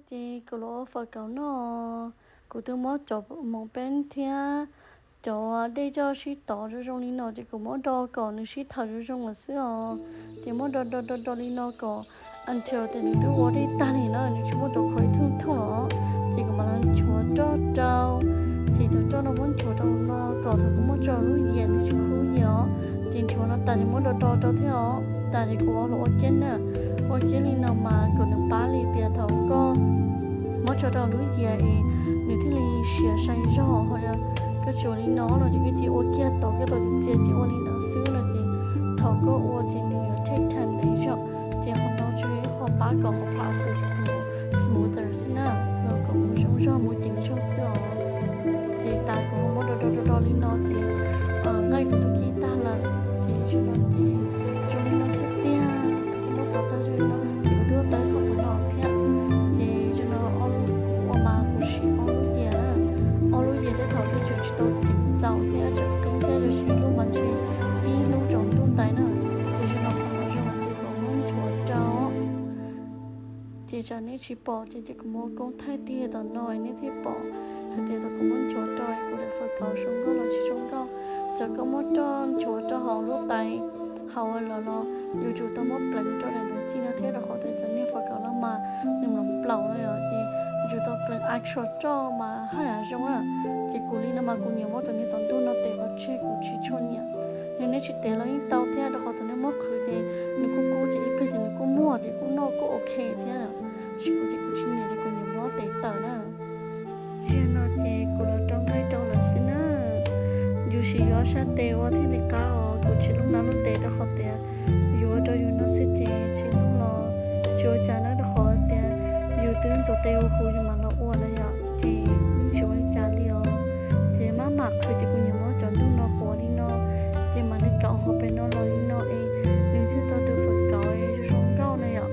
Ces kuv los ua fawm kauv noj, kuv twb muab cov moos peb thiab cov dej coj sib tov zoo zoo li no ces kuv muab do kom nws sib thawm zoo zoo lawm xwb os. Ces muab do do do do li no kom until tias nws twb ua dej tag li na, nws tsis muaj cov khuav ib thooj thooj los, ces kuv mam li nchuav roj rau. Ces cov roj no muab nchuav rau no kom thaum koj muab tso lub yias nws tsis kub yias os. Ces nchuav no tas ces muab do do rau thiab os. Tas ces kuv ua los ua kiag na, ua kiag li no mas kom nws pab li tias thaum koj muab tso rau lub yias es nws thiaj li siav sai zog. Ho yog koj tsis ua li no no ces koj cia ua kiag tau, koj tau txias txias ces ua li ntawd xwb no ces thaum koj ua ces nws yuav take time ntev zog. Ces qhov no tsuas yog ib qho pab kom qhov process mus smoother xwb na, los kom mus zoo zog mus ceev zog xwb os. Ces tas kuv ho muab do do do do li no ces nqaij kuv twb kib tag lawm. Ces zoo no ces zoo li no xwb tiag, kuv muab tov tag zoo li no ces kuv twb tau ib qho tom no thiab. Ces zoo no kuv ua mas kuv siv ob lub yias, ob lub yias thiab thaum twg tseem tsis tau ceev txaus thiab tseem qeeb thiab, zoo siv lub mas ntshe ib lub tsaus ntuj ntais na. Ces zoo no qhov no zoo ces kuv muab nchuav rau. Ces tsam nej tsis pom ces ces kuv muab koob thaij tiag tom no nej thiaj pom hais tias thaum kuv muab nchuav rau kuv daim fawm kauv zoo nkauj los tsis zoo nkauj. Txawm koj muab roj nchuav rau hauv lub tais hauv lawm los yuav tsum tau muab pleev rau daim ntawv ci no thiab, rau qhov tias cov niag fawm kauv no mas nws mam plaus no yom, ces yuav tsum tau pleev actual roj mas haj yam zoo na. Ces kuv li no mas kuv nyiam muab cov niag tom ntug no tev pov tseg, kuv tsis tshua nyiam. Yog nej tsis tev los yeej tau thiab, rau qhov thaum nej muab qhwv ces nws kuj kub ces ib pliag ces nws kuj muag ces kuj noj kuj ok thiab. Tab sis kuv ces kuv tsis nyiam ces kuv nyiam muab tev tawm na. Zaum no ces kuv los rau nqaij rau lawm xwb na. Yus siv yus ob sab tes ua thiaj li qab os, kuv tsis looj nab looj tes rau qhov tias yus ua rau yus no xwb ces tsis looj los tsis ua cas na, rau qhov tias yus twb ntxuav tes huv huv yus mam los ua na yom, ces yeej tsis ua li cas li os. Ces maj mam qhwv ces kuv nyiam muab cov ntug no quav li no, ces mam li kauv qhov pem no los li no es nws thiaj tau tus fawm kauv zoo zoo nkauj na yom.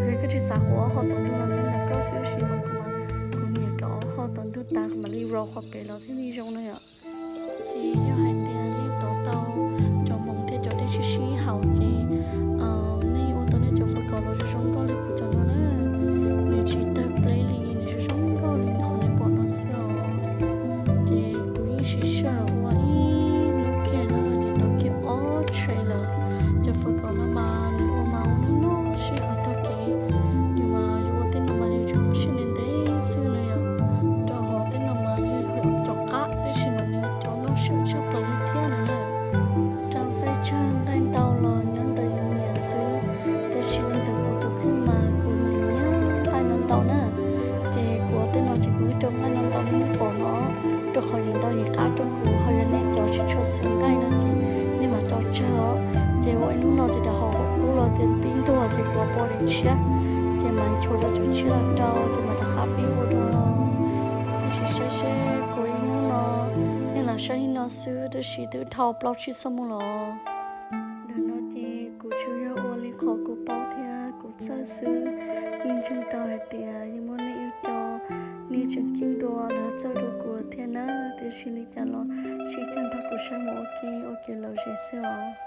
Yog koj tsis xav quav ob qho tom ntug los nyob ntawm koj xwb, tab sis mas kuv, kuv nyiam kauv ob qho tom ntug tas kuv mam li roll qhov pem los thiaj li zoo na yom. Ces yog hais tias nej tov tau cov moos thiab cov dej sib sib haum ces nej ua tau nej cov fawm kauv los zoo zoo nkauj li kuv cov no na. Nws tsis tawg pleb li, nws zoo zoo nkauj li qhov nej pom no xwb os. Ces kuv yeej siv sij hawm ua ib hnub kiag na, ces tau kiag ob tshais lawm. Cov fawm kauv no mas nws ua mas ua noj noj sij hawm tag kev. Yus mas yus ua tej no mas yus tsum siab ntev ntev xwb na yom. Rau qhov tej no mas yog cov qab, tab sis mas nws cov noj sij hawm tshaj plaws li thiab na. Rau nqaij tsawg nqaij ntau los nyob ntawm yus nyiam xwb, tab sis li ntawm kuv tus kheej mas kuv nyiam nyiam nqaij no ntau na. Ces kuv ua tej no ces kuv yeej rau nqaij no ntau li nej pom no, rau qhov yus ntau yus qab rau kuv. Ho yog nej cov tsis tshua xis nqaij no ces nej mam rau tsawg os. Ces ua ib hnub no ces rau hauv kub los tias pib ntuag ces kuv ua pov tshiab, ces mam nchuav rau cov tshiab los rau ces mam rov qab pib ua dua. Tab sis saib seb kuv ib hnub no nej los saib li no xwb tab sis twb dhau plaub tsib xuab moos los. Ntawm no ces kuv tsuas yog ua li qhov kuv paub thiab kuv txawj xwb. Yeej ntseeg tau hais tias yeej muaj nej ib co nej tseem ceeb dua los txawj dua kuv thiab na. Tiam sis li cas los sib cog nrog kuv saib mus ua ke ua kev lom zem xwb os.